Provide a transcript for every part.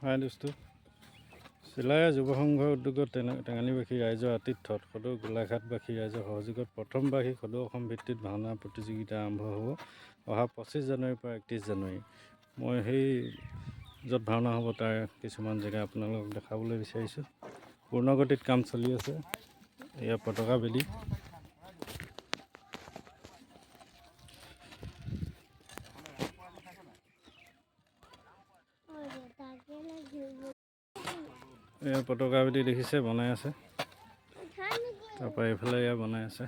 হাই দোস্ত, চিলাৰায় যুৱ সংঘৰ উদ্যোগত টেঙানীবাসী ৰাইজৰ আতিথ্যত সদৌ গোলাঘাটবাসী ৰাইজৰ সহযোগত প্ৰথম বাৰ্ষিক সদৌ অসম ভিত্তিত ভাওনা প্ৰতিযোগিতা আৰম্ভ হ'ব অহা 25 জানুৱাৰীৰ পৰা 31 জানুৱাৰী। মই সেই য'ত ভাওনা হ'ব তাৰ কিছুমান জেগা আপোনালোকক দেখাবলৈ বিচাৰিছোঁ। পূৰ্ণগতিত কাম চলি আছে। এয়া পতাকা বেদী। এয়া পতাকা বেদী দেখিছে, বনাই আছে। তাৰপৰা এইফালে এয়া বনাই আছে।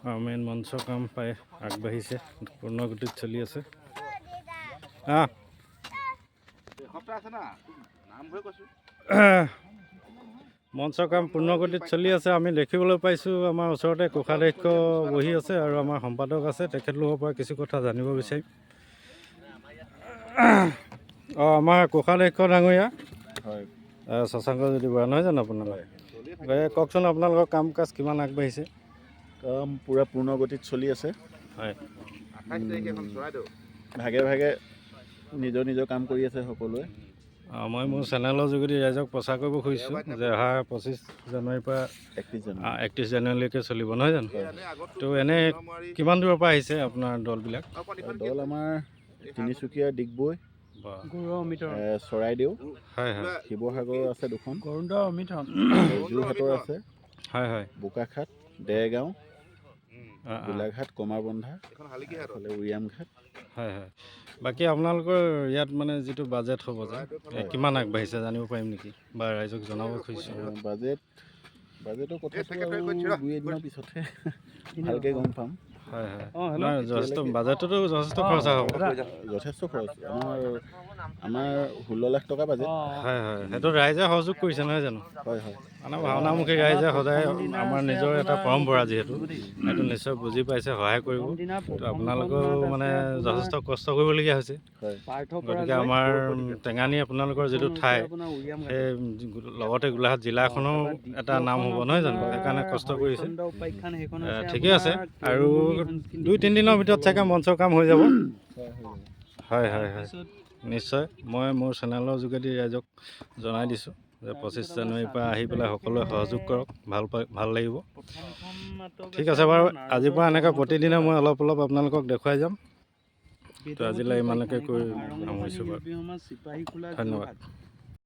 আৰু মেইন মঞ্চ কাম প্ৰায় আগবাঢ়িছে, পূৰ্ণগতিত চলি আছে। মঞ্চ কাম পূৰ্ণগতিত চলি আছে, আমি দেখিবলৈ পাইছোঁ। আমাৰ ওচৰতে কোষাধ্যক্ষ বহি আছে আৰু আমাৰ সম্পাদক আছে, তেখেতলোকৰ পৰা কিছু কথা জানিব বিচাৰিম। অঁ, আমাৰ কোষাধ্যক্ষ ডাঙৰীয়া হয়, শশাংক জ্যোতি বৰা নহয় জানো আপোনালোক? কওকচোন, আপোনালোকৰ কাম কাজ কিমান আগবাঢ়িছে? কাম পূৰা পূৰ্ণগতিত চলি আছে। হয়, ভাগে ভাগে নিজৰ নিজৰ কাম কৰি আছে সকলোৱে। মই মোৰ চেনেলৰ যোগেদি ৰাইজক প্ৰচাৰ কৰিব খুজিছোঁ যে অহা 25 জানুৱাৰীৰ পৰা 31 জানুৱাৰী 31 জানুৱাৰীলৈকে চলিব নহয় জানো? তো এনেই কিমান দূৰৰ পৰা আহিছে আপোনাৰ দলবিলাক? দল আমাৰ তিনিচুকীয়া, ডিগবৈ, চৰাইদেউ, হয় হয়, শিৱসাগৰৰ আছে দুখন, যোৰহাটৰ আছে, হয় হয়, বোকাখাট, দেৰগাঁও, গোলাঘাট, কমাৰবন্ধা, এইফালে উৰিয়ামঘাট। হয় হয়। বাকী আপোনালোকৰ ইয়াত মানে যিটো বাজেট হ'ব যে কিমান আগবাঢ়িছে জানিব পাৰিম নেকি, বা ৰাইজক জনাব খুজিছোঁ? বাজেটৰ কথাটো আৰু দুই এদিনৰ পিছতহে ভালকৈ গম পাম। হয় হয়, নহয় যথেষ্ট বাজেটটোতো যথেষ্ট খৰচা হ'ব। যথেষ্ট খৰচ, আমাৰ 16 লাখ টকা বাজেট। হয় হয়, সেইটো ৰাইজে সহযোগ কৰিছে নহয় জানো? হয় হয়, মানে ভাওনামুখী ৰাইজে সদায় আমাৰ নিজৰ এটা পৰম্পৰা যিহেতু, সেইটো নিশ্চয় বুজি পাইছে, সহায় কৰিব। তো আপোনালোকেও মানে যথেষ্ট কষ্ট কৰিবলগীয়া হৈছে। হয়, গতিকে আমাৰ টেঙানী আপোনালোকৰ যিটো ঠাই, সেই লগতে গোলাঘাট জিলাখনৰো এটা নাম হ'ব নহয় জানো? সেইকাৰণে কষ্ট কৰিছে। ঠিকে আছে, আৰু 2-3 দিনৰ ভিতৰত চাগে মঞ্চৰ কাম হৈ যাব। হয় হয় হয়, নিশ্চয়। মই মোৰ চেনেলৰ যোগেদি ৰাইজক জনাই দিছোঁ যে 25 জানুৱাৰীৰ পৰা আহি পেলাই সকলোৱে সহযোগ কৰক, ভাল লাগিব। ঠিক আছে বাৰু, আজিৰ পৰা এনেকৈ প্ৰতিদিনে মই অলপ অলপ আপোনালোকক দেখুৱাই যাম। তো আজিলৈ ইমানকে কৈ সামৰিছোঁ বাৰু, ধন্যবাদ।